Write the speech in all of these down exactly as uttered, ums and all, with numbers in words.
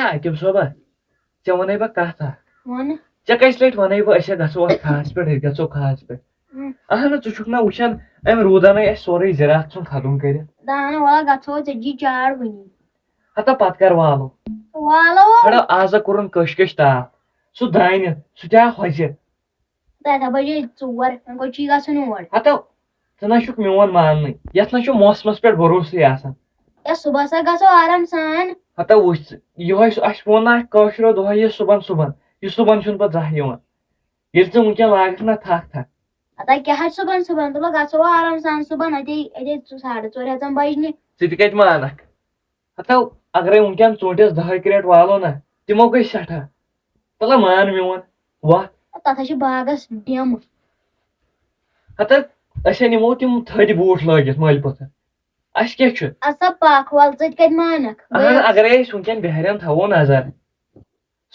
عاقب صٲبا، ژےٚ وَنے بہٕ کَتھ اَکھ۔ وَن۔ ژےٚ کٔژِ لَٹہِ وَنے بہٕ أسۍ ہا گژھو اَتھ کھاہَس پٮ۪ٹھ، أسۍ گژھو کھاہَس پٮ۪ٹھ؟ اۭں۔ اَہَن، ژٕ چھُکھ نہ وٕچھان، أمۍ روٗدَنَے اَسہِ سورُے زِراعت ژھُن ختم کٔرِتھ۔ دَہَن وَلہٕ گژھو، ژےٚ جی چار وٕنی۔ ہَتا پَتہٕ کَر والو؟ والو۔ کھڑا آزا کوٚرُن کٔش کٔش تاپھ۔ سُہ دانہِ، سُہ تہِ آو ہۄژِ۔ تَتھ ہا بَجے ژور، وۄنۍ کوٚت چھی گژھُن اور؟ ہَتو، ژٕ نہ چھُکھ میون ماننٕے، یَتھ نہ چھُ موسمَس پٮ۪ٹھ بروسٕے آسان۔ ہے، صُبحَس ہا گژھو آرام سان۔ ہَتو وٕچھ ژٕ، یِہوٚے سُہ، اَسہِ ووٚن نہ اَتھ کٲشرو دۄہَے یہِ صُبحَن صُبحَن، یہِ صُبحَن چھُنہٕ پَتہٕ زانٛہہ یِوان۔ ییٚلہِ ژٕ وٕنکٮ۪ن لاگَکھ نہ تھَکھ تھَکھ۔ ہَتا کیٛاہ حظ صُبحَن صُبحَن؟ تُلو گژھو آرام سان صُبحَن، اَتے، اَتے ساڑٕ ژورِ ہٮ۪ژان بَجنہِ۔ ژٕ تہِ کَتہِ مانَکھ؟ ہتو، اگرے وٕنکٮ۪ن ژوٗنٛٹھٮ۪س دَہے کرٛیٹ والو نا، تِمو گٔے سٮ۪ٹھاہ۔ تَلہ مان میون، وَتھ۔ تَتھ ہا چھِ باغس ڈٮ۪م۔ ہتا، أسۍ ہا نِمو تِم تھٔدۍ بوٗٹھ لٲگِتھ مٲلۍ پوٚتھر۔ اَسہِ کیٛاہ چھُ؟ اَدٕ سا پکھ، وَلہٕ ژٕ تہِ کَتہِ مانکھ؟ اہن، اگرے أسۍ وٕنکٮ۪ن بہرن تھاوو نظر،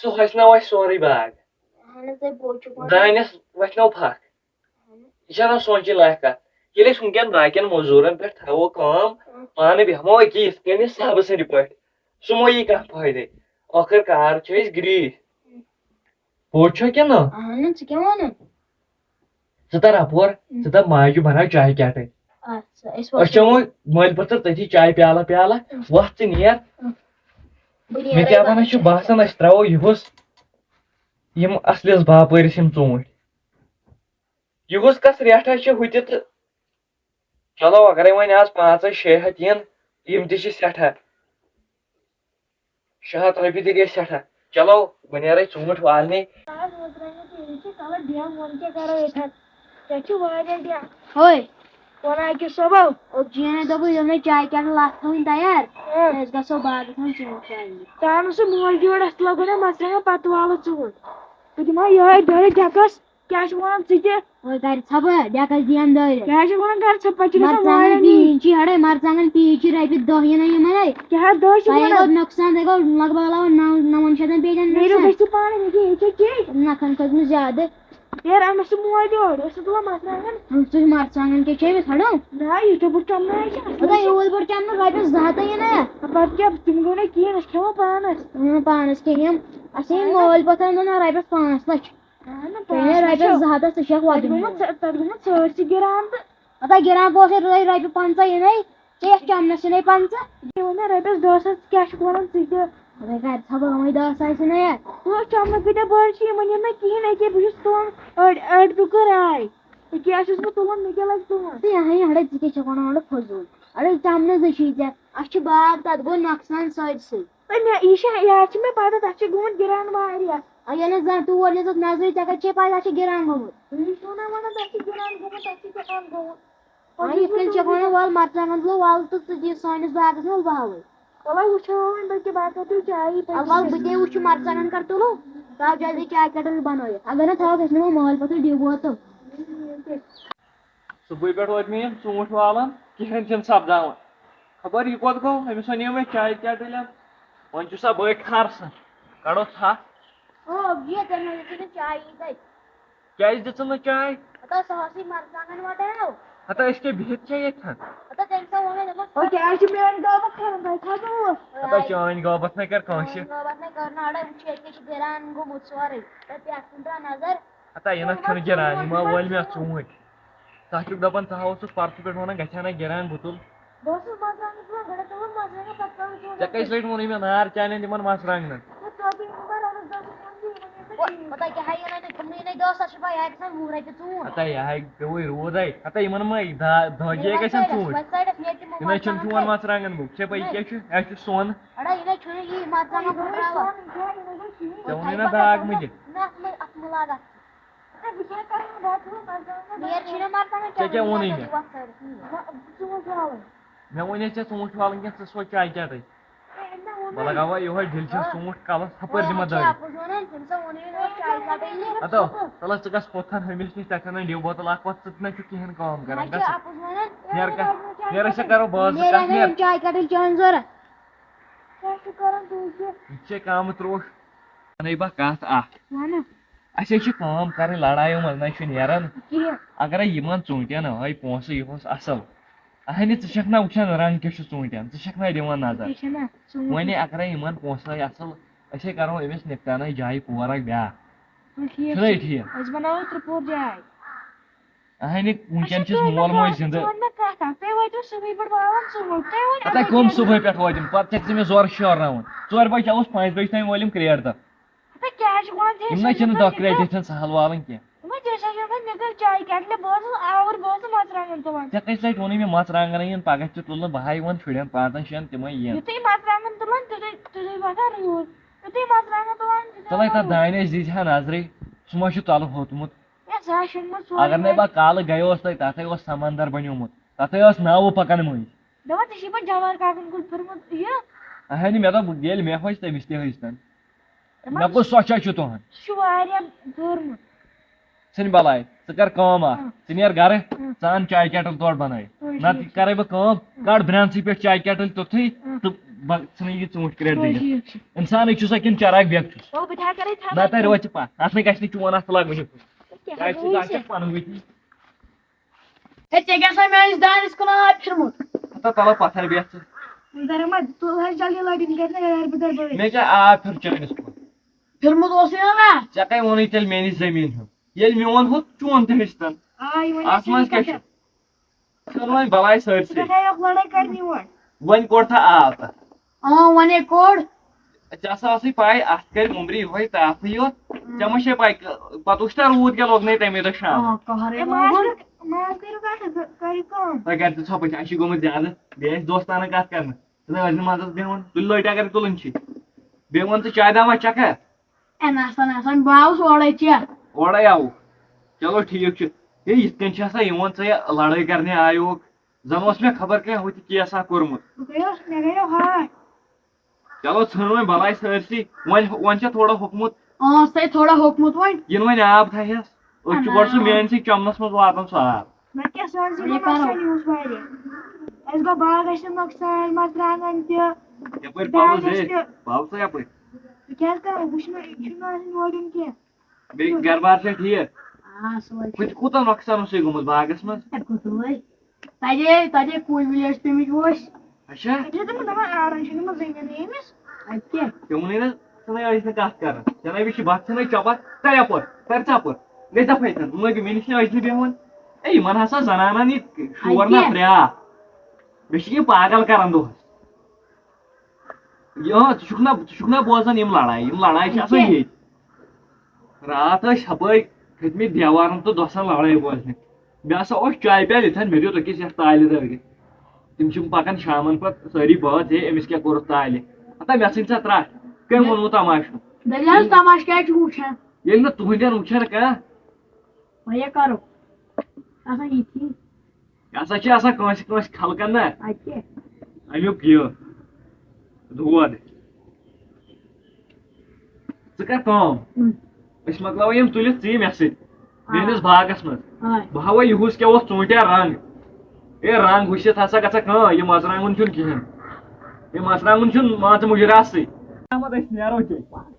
سُہ ہۄژناوِ اَسہِ سورُے باغ۔ اہن حظ، تۄہہِ پوٚز چھُو وَنان۔ دانٮ۪س وۄتھنو پھکھ۔ اہن۔ یہِ چھےٚ نہ سونٛچِنۍ لایق کتھ۔ ییٚلہِ أسۍ وٕنکٮ۪ن باقین موٚزوٗرن پٮ۪ٹھ تھاوو کٲم، اہن۔ پانہٕ بیٚہمو أکی یِتھ کٔنۍ سبہٕ سٕنٛدِ پٲٹھۍ، سُہ ما یی کانٛہہ فٲیدے؟ ٲخٕر کار چھِ أسۍ گریٖسۍ۔ پوٚز چھا کِنہٕ نہ؟ اہن، ژٕ کیٛاہ وَنان؟ ژٕ تر اپور، ژٕ دپ ماجہِ بناو چاے کیٹٕلۍ۔ اچھا، أسۍ أسۍ وَسو۔ چٮ۪مو مٲلۍ پٔتٕر تٔتی چاے پیالہ پیالہ۔ وَتھ ژٕ نیر۔ بہٕ نیرٕ مےٚ کیٛاہ وَنان چھُ وَتھ۔ باسان، أسۍ ترٛاوو یِہُس یِم اَصلِس باپٲرِس یِم ژوٗنٛٹھۍ۔ یِہُس کَس ریٹھا چھِ ہُہ تہِ تہٕ چلو، اگرے وۄنۍ آز پانٛژے شےٚ ہَتھ یِن، یِم تہِ چھِ سٮ۪ٹھاہ۔ شےٚ ہَتھ رۄپیہِ تہِ گٔے سٮ۪ٹھاہ۔ چلو، بہٕ نیرے ژوٗنٛٹھۍ والنہِ۔ آز وۄترٲے مےٚ تیٚلہِ چھِ کَلہٕ ڈیم، وۄنۍ کیٛاہ کَرو ییٚتہِ؟ ییٚتہِ چھِ واریاہ ڈیم۔ ہَے۔ وَنان کہِ صٲبو۔ او جیٖنَے دوٚپُن، یِمَے چاے کیٹٕلۍ اَکھ تھاوٕنۍ تیار۔ اۭں۔ أسۍ گژھو باغَس منٛز ژوٗنٛٹھۍ والنہِ۔ ژٕ اَن سُہ موج یور، اَسہِ لَگو نا مَرژٕوانٛگَن، پَتہٕ والو ژوٗنٛٹھۍ۔ بہٕ دِمہٕ ہا یِہوٚے دٲرِتھ ڈٮ۪کَس۔ کیٛاہ چھِ وَنان ژٕ تہِ؟ وۄنۍ کَرِ ژھۄپہٕ، ڈٮ۪کَس دِیَن دٲرِتھ۔ کیٛاہ چھِ وَنان گَرِ ژھۄپہٕ؟ پَتہٕ چھِ گژھان مَرژٕوانٛگَن واریاہ پیٖنٛتۍ چھِ ہَڑے، مَرژٕوانٛگَن پیٖنٛتۍ چھِ رۄپیہِ دَہ یِنَے یِمَنَے۔ کیٛاہ دَہ چھِ تۄہہِ وَنان؟ گوٚو نۄقصان، تۄہہِ گوٚو لگ بگ لگ بگ نَو، نَوَن شیٚتَن پیٹٮ۪ن مےٚ نۄقصان۔ گژھِ پانہٕ، مےٚ کیٛاہ، یہِ چھا ٹھیٖک؟ نَکھَن کھٔژ نہٕ زیادٕ۔ یارٕ، اَنُن سُہ موبایِل یورٕ، أسۍ چھِ تُلان مَرژٕوانٛگَن۔ اَہَن، ژٕ چھُکھ مَرژٕوانٛگَن کیٛاہ چھے أمِس ہَڑو؟ نہ، یوٗتاہ بوٚڑ چَمنہٕ آسہِ اَتھ مطلب، منٛز۔ یوٗت بوٚڑ چَمنہٕ رۄپیَس زٕ ہَتھ یِنَے اَتھ۔ پَتہٕ کیٛاہ، تِم گوٚو نہ کِہیٖنۍ، أسۍ کھٮ۪مو پانَس۔ اۭں، پانَس کھیٚیِم۔ اَسہِ ہے اۭں۔ مٲلۍ پوٚتھَن دِنَے رۄپیَس پانٛژھ لَچھ۔ اَہَن، تۄہہِ ہے پانٛژھ لَچھ رۄپیَس چھِ۔ زٕ ہَتھ، سُہ چھِ اَکھ تَتہِ وَدُن۔ گوٚمُت ژےٚ، تَتہِ گوٚمُت سٲرسٕے گِران تہٕ۔ ہَتا گِران پوسَے رٲے رۄپیہِ پنٛژاہ یِنَے، ژےٚ یَتھ چَمنَس یِنَے پنٛژاہ۔ یہِ وَنان رۄپیَس دَہ ساس کیٛاہ چھُکھ وَنان ژٕ تہِ؟ خۄداے کَرِ ژھۄپہٕ، یِمَے دَہ ساس یِنَے اَتھ۔ وۄنۍ چَمنہٕ کۭتیٛاہ بٔڑۍ چھِ، یِمَن یِن نہ کِہیٖنۍ، أکیٛاہ بہٕ چھُس تُلان أڑۍ، أڑۍ ٹُکُر آے۔ أکیٛاہ چھُس بہٕ تُلان، مےٚ کیٛاہ لَگہِ تُلُن؟ تہٕ یہِ ہَے، یہِ ہَڑے ژٕ کیٛاہ چھَکھ وَنان اورٕ فضوٗل؟ اَڑے چَمنہٕ زٕ چھِ ژےٚ، اَسہِ چھُ باغ، تَتھ گوٚو نۄقصان سٲرسٕے۔ تہٕ مےٚ، یہِ چھا، یہِ حظ چھِ مےٚ پَتہ، تَتھ چھِ گوٚمُت گِران واریاہ۔ آ، ییٚلہِ نہٕ زانٛہہ تور ییٖژ نظرٕے، ژےٚ کَتہِ چھے پَے تَتھ چھِ گِران گوٚمُت؟ تُہۍ چھِو نہ وَنان تَتھ چھِ گِران گوٚمُت، تَتھ چھِ گِران گوٚمُت۔ آ، یِتھ کٔنۍ چھِ وَنان، وَل مَرژٕوانٛگَن تُلو، وَل تہٕ ژٕ دِ سٲنِس باغَس منٛز بَہوٕے۔ وَلہٕ وٕچھو وۄنۍ، بلکہِ بہٕ ہٮ۪کو تُہۍ چایی پٔتۍ اَدٕ وَل، کِنۍ۔ بہٕ تے وٕچھِ مَرژٕوانٛگَن کَر تُلو، تَتھ جایہِ گٔے چاے کَٹٕلۍ بَنٲیِتھ۔ اگر نہٕ تھاوَکھ، أسۍ نِمو مٲلۍ پَتہٕ ڈِبہٕ بوتل۔ صُبحٲے پٮ۪ٹھ وٲتۍ مےٚ یِم ژوٗنٛٹھۍ والان، کِہیٖنۍ چھِنہٕ سَپداوان۔ خبر یہِ کوٚت گوٚو؟ أمِس وَنیو مےٚ چایہِ کیٹٕلۍ اَن۔ وۄنۍ چھُ سا بٔے خرسَن۔ کَڑو ژھَٹھ۔ او، یہِ تٔمۍ حظ دِژٕے نہٕ چایی تَتہِ۔ کیٛازِ دِژٕن نہٕ چاے؟ ہَتا سُہ اوسُے مَرژٕوانٛگَن وَٹان۔ ہَتا أسۍ کیٛاہ بِہِتھ چھا ییٚتھَن؟ ہَتا تٔمۍ سا ووٚن مےٚ، دوٚپمَس، او، کیٛازِ چھِ میٛٲنۍ غٲبت کَران؟ تۄہہِ کھَسو اوس۔ ہَتا چٲنۍ غٲبت نَے کَرِ کٲنٛسہِ۔ چٲنۍ غٲبت نَے کٔر نہٕ اَڑے، وٕچھ ییٚتہِ کیٛاہ چھِ گِران گوٚمُت سورُے۔ تہٕ پٮ۪ٹھ کُن ترٛاو نظر۔ ہتا، یہِ نہ چھُنہٕ گِران، یہِ ما وٲلۍ مےٚ ژوٗنٛٹھۍ؟ ژٕ ہا چھُکھ دَپان، ژٕ ہا اوسُکھ پرسہٕ پٮ۪ٹھ وَنان، گژھِ ہا نہ گِران گُتُل۔ بہٕ اوسُس مَرژٕوانٛگَن تُلان، گۄڈٕ تُلُن مَرژٕوانٛگَن، پَتہٕ تُلُن ژوٗنٛٹھۍ۔ ژےٚ کٔژِ لَٹہِ ووٚنُے مےٚ نار چانٮ۪ن تِمَن مَرژٕوانٛگنَن؟ ہے، توتہِ یِم مَرژٕوانٛگَن، توتہِ یِم مَرژٕوانٛگَن۔ ہَتا، یہِ ہا یِنَے نہٕ، تِمنٕے یِنَے دَہ ساس رۄپیہِ، یہِ ہا گژھان وُہ رۄپیہِ ژوٗنٛٹھ۔ ہَتا، یہِ ہا پیوٚوُے روٗد، ہے۔ ہَتا، یِمَن ما دَہ، دَہ گٔے گژھن ژوٗنٛٹھۍ۔ وَتہِ سایڈَس نیرِ تِمو یِمَے چھِنہٕ مَرژٕوانٛگَن چون مَرژٕوانٛگَن بُک۔ ژےٚ پَیی کیٛاہ چھُ؟ اَسہِ چھُ سۄن۔ اَڑا، یہِ نہ چھُنہٕ یی مَرژٕوانٛگَن پھٕٹراوان۔ ژےٚ ووٚنُے نہ داغ مٕجہِ۔ نہ، اَتھ مہ، اَتھ مہ لاگ اَتھ۔ نیر چھُے نہ مَرژٕوانٛگَن ژےٚ کیٛاہ ووٚنُے مےٚ؟ وَتھ سایڈَس۔ نہ، ژوٗنٛٹھۍ والٕنۍ۔ مےٚ ووٚنے ژےٚ ژوٗنٛٹھۍ والٕنۍ کِنہٕ ژٕ سوز چاے چاٹٕے؟ ہے، أمۍ نہ ووٚن بہٕ نہٕ۔ لَگاوٕ ہا یِہوٚے ڈیلشَس ژوٗنٛٹھ کَلَس ہُپٲرۍ دِمہٕ ہا دٲرِتھ۔ اَپُز وَنان، تٔمۍ سا ووٚنُے نہٕ مےٚ چاے چاٹٕے یہِ۔ ہَتو، تَلہٕ ژٕ گژھ ہُتھ تھَن ہُمِس نِش، تَتہِ اَنَن ڈِو بوتل اَکھ، پَتہٕ ژٕ تہِ نہ چھُکھ کِہیٖنۍ کٲم کَران۔ نہ، گژھ۔ اَپُز وَنان، ہے، نیر وۄنۍ کَر، کَرِ نہٕ چاے نیر أسۍ ہا چاٹٕے۔ کَرو بازٕ نیر کَتھ، اَنَن نیر۔ چاے چاٹٕے چٲنۍ ضوٚرَتھ۔ کیٛاہ چھُ کَران تُہۍ تہِ؟ یہِ چھے کامہٕ ترٛوٚش۔ وَنے بہٕ کَتھ اَکھ۔ وَنہٕ۔ اَسہِ حظ چھِ کٲم کَرٕنۍ، لڑایو منٛز نہ چھُ نیران۔ کِہیٖنۍ۔ اگرے یِمن ژوٗنٛٹھٮ۪ن آے پونٛسہٕ یِہُس اَصٕل، اَہنہِ، ژٕ چھَکھ نہ وٕچھان رنٛگ کیٛاہ چھُ ژوٗنٛٹھٮ۪ن، ژٕ چھَکھ نہ دِوان نظر۔ یہِ چھےٚ نہ ژوٗنٛٹھۍ۔ وۄنۍ اگرے یِمن پونٛسہٕ آے اَصٕل، أسے کرو أمِس نِپٹانَے جایہِ پور اکھ بیٛاکھ۔ ٹھیٖک چھُنہ چھُ۔ ٹھیٖک؟ أسۍ بناوو ترٛےٚ پور جاے۔ اہنہِ، وٕنکٮ۪ن اچھا، چھُس تُہۍ مول ؤنِو موج مےٚ، زِندٕ۔ ژٕ وَن مےٚ کَتھ اَکھ۔ تُہۍ وٲتِو صُبحٲے پٮ۪ٹھ والان ژوٗنٛٹھۍ۔ تُہۍ وۄنۍ ہَتَے اَپٲرۍ کَم کیٛاہ؟ صُبحٲے پٮ۪ٹھ وٲتِم؟ پَتہٕ چھَکھ ژٕ مےٚ زورٕ شیرناوُن۔ ژورِ بَجہِ آوُس پانٛژِ بَجہِ تام وٲلِم کرٛیٹ دَب۔ ہَتَے کیٛاہ چھُکھ وَنان؟ ژےٚ یِم نہ چھَکھ چھِنہٕ نہٕ دَہ دَہ کرٛیٹ کرٛیٹ یِتھٮ۪ن سَہَل والٕنۍ کینٛہہ۔ وۄنۍ ژےٚ چھَکھ وَنان، مےٚ کٔر چایہِ کٮ۪ٹلہِ، بہٕ اوسُس آوُر، بہٕ اوسُس مَرژٕوانٛگَن تُلان۔ ژےٚ کٔژِ لَٹہِ ووٚنُے مےٚ مَرژٕوانٛگَن یِن پَگاہ تہِ تُلنہٕ، بہٕ ہا یِوان شُرٮ۪ن پانٛژَن شٮ۪ن تِمَے یِن۔ یُتھُے مَرژٕوانٛگَن تُلان، تیُتھُے، تیُتھُے وۄتھان روٗد۔ یُتھُے مَرژٕوانٛگَن تُلان، تیُتھُے تَلَے وۄتھان تَتھ روٗد۔ دانہِ اَسہِ دیٖزِ ہا نظرٕے، سُہ ما چھُ تَلہٕ ہوٚتمُت۔ ہے، سُہ ہا شۄنٛگمُت سورُے اگر نے وۄنۍ۔ بہٕ کالہٕ گٔیوس تَتہِ، تَتھَے اوس سمندر بنیومُت، تَتھَے ٲس ناوٕ پَکان مٔنٛزۍ۔ دَپان، ژےٚ چھُے پَتہٕ جوان کاکَن کُن پھِرمُت یہِ۔ اَہَنہِ، مےٚ دوٚپ، ییٚلہِ مےٚ ہیوٚچھ، تٔمِس تہِ ہیٚچھتَن۔ دَپان، مےٚ گوٚو سۄ چھا چھُ تُہُنٛد۔ سُہ چھُ واریاہ دوٗرمُت۔ ژھٕنہِ بَلاے، ژٕ کَر کٲم اَکھ، ہاں۔ ژٕ نیر گَرٕ، ہاں۔ ژٕ اَن چاے کٮ۪ٹٕل تورٕ بَنٲوِتھ۔ توے نَتہٕ ٹھیٖک چھُ۔ کَرَے بہٕ کٲم، ہاں۔ کَڑ برٛٮ۪نٛژٕے پٮ۪ٹھ چاے کٮ۪ٹٕل توٚتھُے، ہاں۔ تہٕ بہٕ ژھٕنَے یہِ ژوٗنٛٹھۍ کرٛیٹ توے دٔگِتھ۔ ٹھیٖک چھُ۔ اِنسانٕے چھُسا کِنہٕ چَراگ بیگ چھُس؟ او، بہٕ تہِ ہا کَرَے تھاوان۔ نَتہٕ روزِ پَتھ، اَتھ نَے گژھِ نہٕ چون اَتھٕ لَگُن یِتھ پٲٹھۍ۔ کیٛاہ چاے چھِ گوٚو ژٕ یہِ اَتھ ژےٚ؟ پَنہٕ ؤتھِتھ۔ ہے، ژےٚ کیٛاہ سا میٛٲنِس دانٮ۪س کُن آب پھِرمُت؟ ہتا تَلہٕ پَتھَر بیٚہہ ژٕ۔ وۄنۍ کَرٕ ما، تُل حظ جلدی لَٹہِ، یہِ کَرِ نہٕ یارٕ بہٕ دَرٕ بَرٲے۔ مےٚ کیٛاہ آب پھِر چٲنِس کُن؟ پھِرمُت اوسُے نا مےٚ۔ ژےٚ کَمہِ ووٚنُے تیٚلہِ میٛٲنِس زٔمیٖن ہُنٛد؟ ییٚلہِ میون ہُہ چون تہِ ہیٚچھتَن۔ آ، یہِ وَنے اَتھ منٛز ژےٚ کیٛاہ چھُ؟ پَتہ۔ ژٕ وَن بَلاے سٲرسٕے۔ ژٕ کَتہِ آیَکھ لَڑٲے کَرنہِ یور؟ وۄنۍ کوٚر تھا آب تَتھ؟ آ، وَنے کوٚر۔ ژےٚ ہسا ٲسٕے پَے، اَتھ کَرِ مُمرِ یِہوٚے تاپھٕے یوت۔ اۭں۔ ژےٚ ما چھے پَے، پَتہٕ وٕچھ تَتھ روٗد کیٛاہ لوٚگ نَے تَمے دۄہ شامَس۔ آ، قہرٕے ہے، ماز لوگُن۔ کٔرِو، ماز کٔرِو کَتھ، کٔرِو کٲم۔ تۄہہِ کَتہِ چھُ ژھۄپہٕ؟ اَسہِ چھُ گوٚمُت زیادٕ، بیٚیہِ آسہِ دوستانہٕ کَتھ کَرنہٕ۔ ژٕ نہٕ ٲسۍ نہٕ منٛزَس بیٚہوان، تُلہِ لٔٹۍ اگر تُلٕنۍ چھِ۔ بیٚیہِ وَن ژٕ چاے دامہ چَکھا؟ اے، نہ سا، نہ سا، بہٕ آوُس اورَے ژےٚ۔ اورَے آوُکھ؟ چلو ٹھیٖک چھُ۔ ہے، یِتھ کٔنۍ چھِ آسان یِوان ژٕ یہِ لَڑٲے کَرنہِ آیوکھ۔ زَن اوس مےٚ خبر کیٛاہ ہُتہِ کیس اَکھ کوٚرمُت۔ بہٕ گٔیوس، مےٚ گٔیو ہاے۔ چلو، ژھٕن وۄنۍ بَلاے سٲرسٕے۔ وۄنۍ، وۄنۍ چھا تھوڑا ہوٚکھمُت؟ اۭں، سُہ ہے تھوڑا ہوٚکمُت وۄنۍ۔ یِنہٕ وۄنۍ آب تھایہَس۔ أسۍ چھِ گۄڈٕ سُہ اَہَن۔ میٛٲنسٕے چَمنَس منٛز واتان سُہ آب۔ وۄنۍ کیٛاہ سونٛچ ژٕ یہِ گوٚو کَرو۔ نۄقصان یِہُس واریاہ۔ اَسہِ گوٚو باغَس تہِ نۄقصان، مَرژٕوانٛگَن تہِ، یَپٲرۍ پَلو دانٮ۪س زے، تہِ۔ پَل ژٕ یَپٲرۍ۔ بہٕ کیٛاہ حظ کَرٕ؟ بہٕ چھُس نہٕ، یہِ چھُنہٕ آسان یورٕ یُن کینٛہہ۔ بیٚیہِ گَرٕ بار چھا ٹھیٖک؟ آ، سورُے۔ ہُتہِ کوٗتاہ نۄقصان اوسُے گوٚمُت باغَس منٛز؟ ہے، کوٗتاہ وۄنۍ؟ تَتے، تَتے کُلۍ وُلۍ ٲسۍ پیٚمٕتۍ ووٚش۔ اچھا۔ اَتہِ چھِ تِمَن دَپان آرام چھُنہٕ یِمَن زٔمیٖنٕے أمِس۔ اَتہِ کیٛاہ؟ ژےٚ ووٚنُے نہ، ژٕ نَے ٲسۍ نہٕ کَتھ کَران۔ ژےٚ نَے وٕچھ یہِ بَتھ ژھٕنَے چۄپَتھ۔ کَر یَپٲرۍ، کَر ژَپٲرۍ۔ گٔے دَپھَے تَن، وۄنۍ لٲگِو مےٚ نِش نہٕ أزنہِ بیٚہوان۔ اے، یِمَن ہسا زَنانَن یہِ شور نہ اَتہِ کیٛاہ؟ پرٛاکھ۔ مےٚ چھِ یہِ پاگل کَران دۄہَس۔ یہِ، ہاں، ژٕ چھُکھ نہ، ژٕ چھُکھ نہ بوزان یِم لڑایہِ؟ یِم لڑایہِ چھِ آسان اچھا۔ ییٚتہِ۔ راتھ ٲسۍ ہپٲرۍ کھٔتۍ مٕتۍ دیوارن تہٕ دۄسن لڑٲے بوزنہِ۔ مےٚ ہسا اوس چایہِ پیالہٕ یِتھن، مےٚ دیُت أکِس یتھ تالہِ دٲرِتھ۔ تِم چھِ پکان شامن پتہٕ سٲری بٲژ، ہے، أمِس کیٛاہ کوٚرُتھ تالہِ؟ ہتا مےٚ ژھٕنۍ ژےٚ ترٛٹھ۔ کٔمۍ ووٚنوٕ تماشہٕ؟ دٔلیٖل حظ، تماشہٕ کیٛازِ چھُکھ وٕچھان؟ ییٚلہِ نہٕ تُہنٛدٮ۪ن وٕچھان کانٛہہ۔ وۄنۍ کیٛاہ کرو؟ آسان یِتھی۔ یہِ ہسا چھِ آسان کٲنٛسہِ کٲنٛسہِ خلقن نا۔ اَتہِ کیٛاہ؟ اَمیُک یہِ دود۔ ژٕ کر کٲم۔ اۭں۔ أسۍ مۄکلاوو یِم تُلِتھ ژٕ یہِ مےٚ سۭتۍ۔ آ۔ میٲنِس باغس منٛز۔ آ۔ بہٕ ہاوے یِہُس کیٛاہ اوس ژوٗنٛٹھٮ۪ن رنٛگ۔ اے رنٛگ وٕچھِتھ ہسا گژھکھ کٲم، یہِ مرژٕوانٛگُن چھُنہٕ کِہیٖنۍ۔ یہِ مرژٕوانٛگُن چھُنہٕ مان ژٕ مُجراہسٕے۔ احمد، أسۍ نیرو تیٚلہِ۔